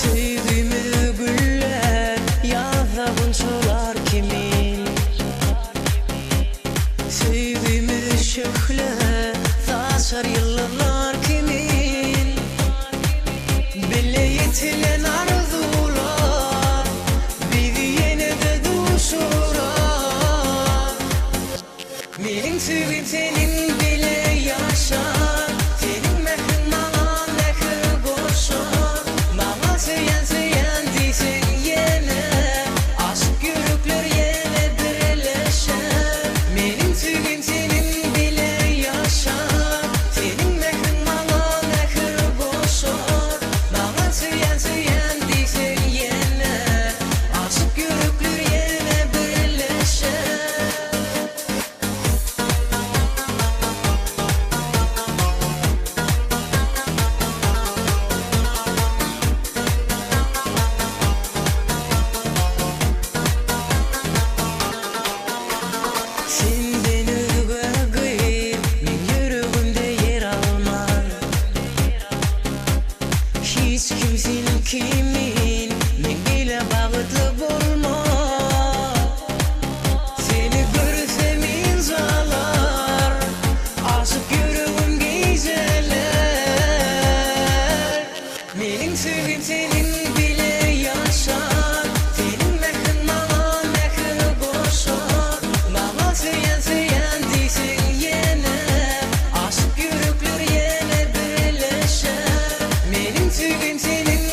Söýgimiz güller, ýazda gunçalar kimin. Söýgimiz şöhle saçar ýyldyzlar kimin. Bile ýetilen arzuwlar bizi ýene-de duşurar. Meniň söýgim seniň bile ýaşar, Seniň mähriň maňa mähir goşar. Maňa söýen söýen diýseň ýene, Aşyk ýürekler ýene birleşer. Meniň söýgim seniň bile ýaşar, Seniň mähriň maňa mähir goşar. Maňa söýen söýen diýseň ýene, Aşyk ýürekler ýene birleşer. Senden özge gyz meň ýüregimde ýer almaz. Hiç kim seniň kimin meň beýle bagtly bolmaz. Seni görsem ynjalar, aşyk ýüregim gijeler. Meniň söýgim seniň bile ýaşar, Seniň mähriň maňa mähir goşar. Maňa söýen söýen diýseň ýene, Aşyk ýürekler ýene birleşer. Meniň söýgim seniň.